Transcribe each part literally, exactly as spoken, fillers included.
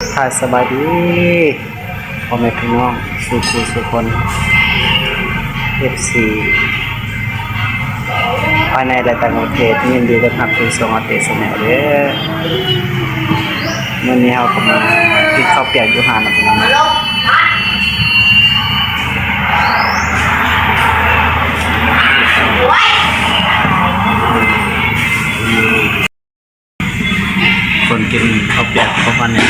ค่ะ สบายดี พ่อแม่พี่น้องสู่ผู้สู่คน เอฟซี ภายในและต่างประเทศ ยินดีต้อนรับสู่ช่องอาเต้ Channel เด้อ มื้อนี้เฮาก็มากินข้าวเปียกอยู่ห้างนะพี่น้อง คนกินข้าวเปียกประมาณนี้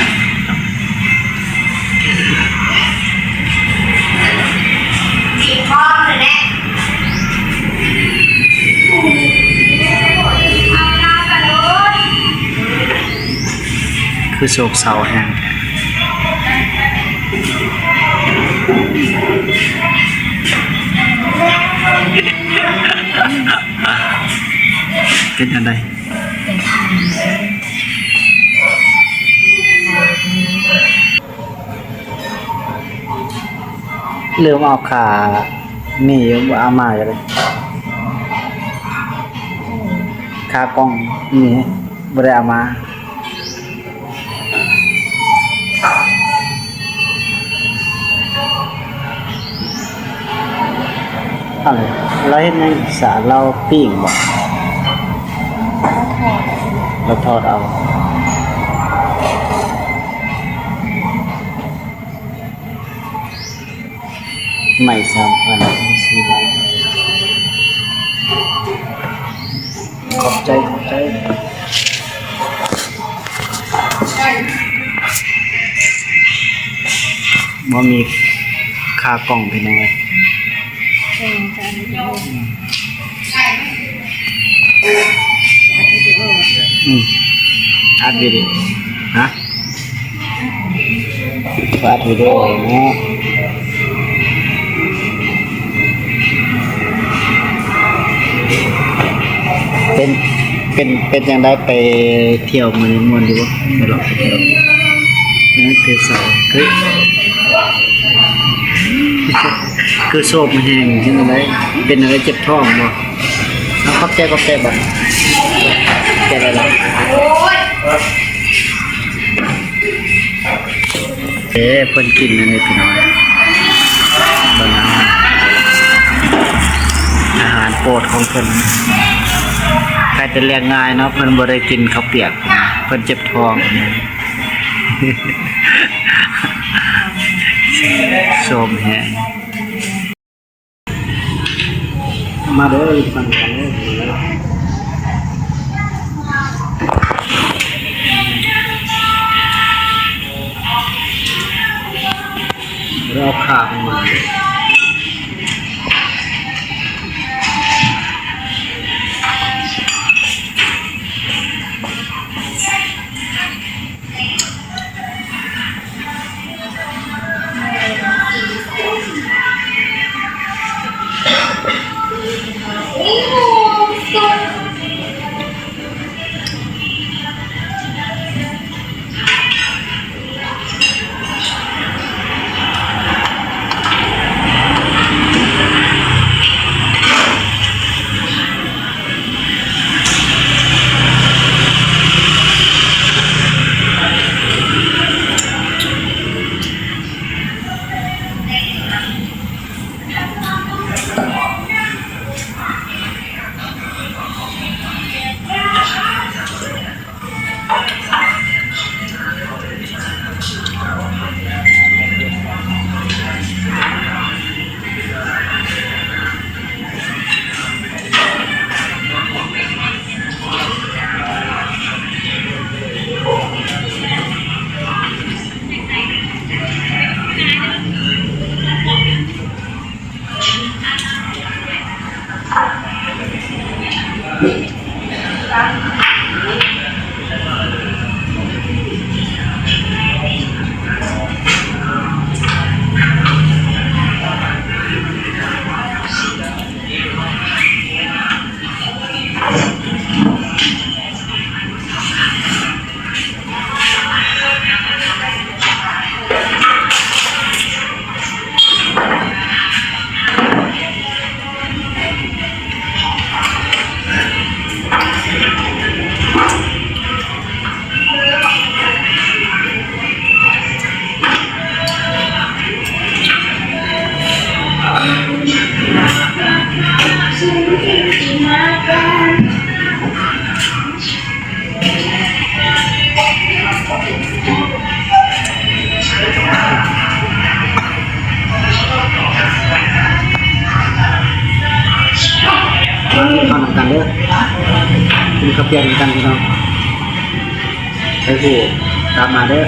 คือโศกเศร้าแฮง เป็นจั่งใด ลืมเอาค่า มีอยู่ บ่เอามาก็ได้ ค่ากล่องมี บ่ได้เอามา อะไร ลาวเฮ็ดหยังสา ลาวปิ้งบ่ ลาวทอดเอา ใหม่สามพัน สี่พัน ขอบใจ ขอบใจ บ่มีค่ากล่องพี่น้องเอ้ย เออ จะอันนี้ อืม อัดวิดีโอ ฮะ อัดวิดีโอเนาะ เป็น เป็น เป็นจั่งใดไปเที่ยวมื้อนี้ ม่วนอยู่บ่ ไปเลาะไปเที่ยว นั่นคือสาว คือ คือโซมแฮงจั่งใด เป็นอะไร เจ็บท้องบ่ เอา ขอบใจ ขอบใจบ่ ขอบใจหลายๆ เอ้ เพิ่นกินอันนี้พี่น้อง เบิ่งอาหาร อาหารโปรดของเพิ่น ใครจะเรียกง่ายเนาะ เพิ่นบ่ได้กินข้าวเปียก เพิ่นเจ็บท้อง โซมแฮง มาเด้อ สั่งกันเด้อ เราขาดมา กันเด้อ กินข้าวเปียกนำกันพี่น้อง ไปผู้ตามมาเด้อ